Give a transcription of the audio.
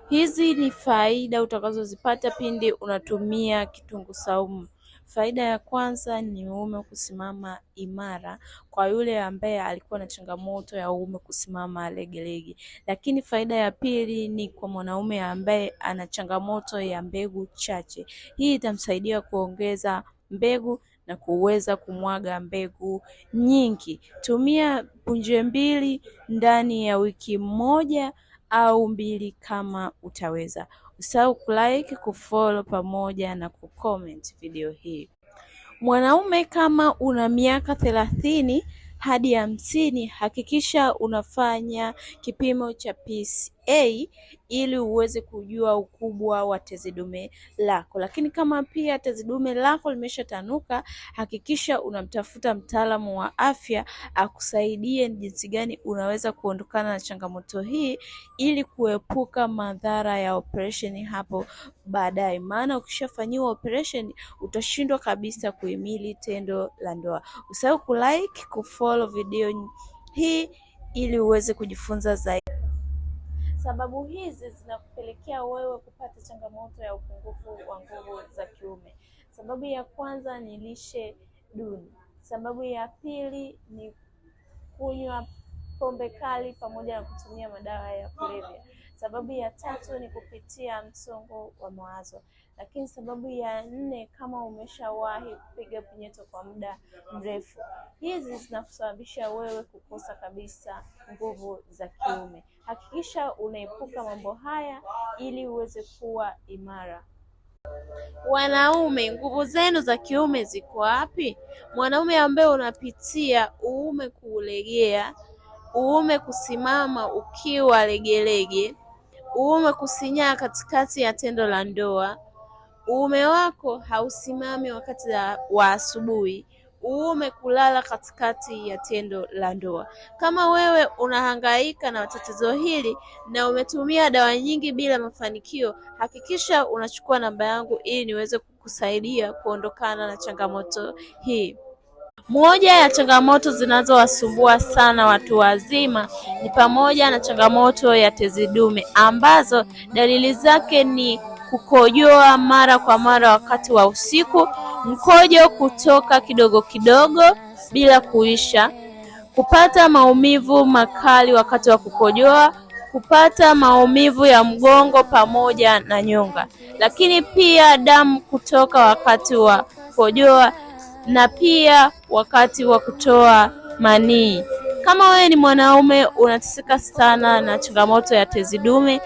Hizi ni faida utakazozipata pindi unatumia kitunguu saumu. Faida ya kwanza ni uume kusimama imara kwa yule ambaye alikuwa na changamoto ya uume kusimama legelege. Lakini faida ya pili ni kwa mwanaume ambaye ana changamoto ya mbegu chache. Hii itamsaidia kuongeza mbegu na kuweza kumwaga mbegu nyingi. Tumia punje 2 ndani ya wiki 1 au 2 kama utaweza. Usisahau kulike, kufollow pamoja na kucomment video hii. Mwanaume kama una miaka 30 hadi 50, hakikisha unafanya kipimo cha PSA ili uweze kujua ukubwa wa tezi dume lako. Lakini kama pia tezi dume lako limeshatanuka, hakikisha unamtafuta mtaalamu wa afya akusaidie ni jinsi gani unaweza kuondokana na changamoto hii ili kuepuka madhara ya operation hapo baadaye. Maana ukishafanyiwa operation utashindwa kabisa kuhimili tendo la ndoa. Usisahau kulike, kufollow video hii ili uweze kujifunza zaidi. Sababu hizi zinakupelekea wewe kupata changamoto ya upungufu wa nguvu za kiume. Sababu ya kwanza ni lishe duni. Sababu ya pili ni kunywa pombe kali pamoja na kutumia madawa ya kulevya. Sababu ya tatu ni kupitia msongo wa mawazo. Lakini sababu ya nne, kama umeshawahi kupiga punyeto kwa muda mrefu, hizi zinakusababisha wewe kukosa kabisa nguvu za kiume. Hakikisha unaepuka mambo haya ili uweze kuwa imara. Wanaume, nguvu zenu za kiume ziko wapi? Mwanaume ambaye unapitia uume kuulegea, uume kusimama ukiwa legelege, uume kusinyaa katikati ya tendo la ndoa, uume wako hausimami wakati wa asubuhi, uume kulala katikati ya tendo la ndoa. Kama wewe unahangaika na tatizo hili na umetumia dawa nyingi bila mafanikio, hakikisha unachukua namba yangu ili niweze kukusaidia kuondokana na changamoto hii. Moja ya changamoto zinazowasumbua sana watu wazima ni pamoja na changamoto ya tezi dume ambazo dalili zake ni kukojoa mara kwa mara wakati wa usiku, mkojo kutoka kidogo kidogo bila kuisha, kupata maumivu makali wakati wa kukojoa, kupata maumivu ya mgongo pamoja na nyonga, lakini pia damu kutoka wakati wa kukojoa na pia wakati wa kutoa manii. Kama wewe ni mwanaume unateseka sana na changamoto ya tezi dume,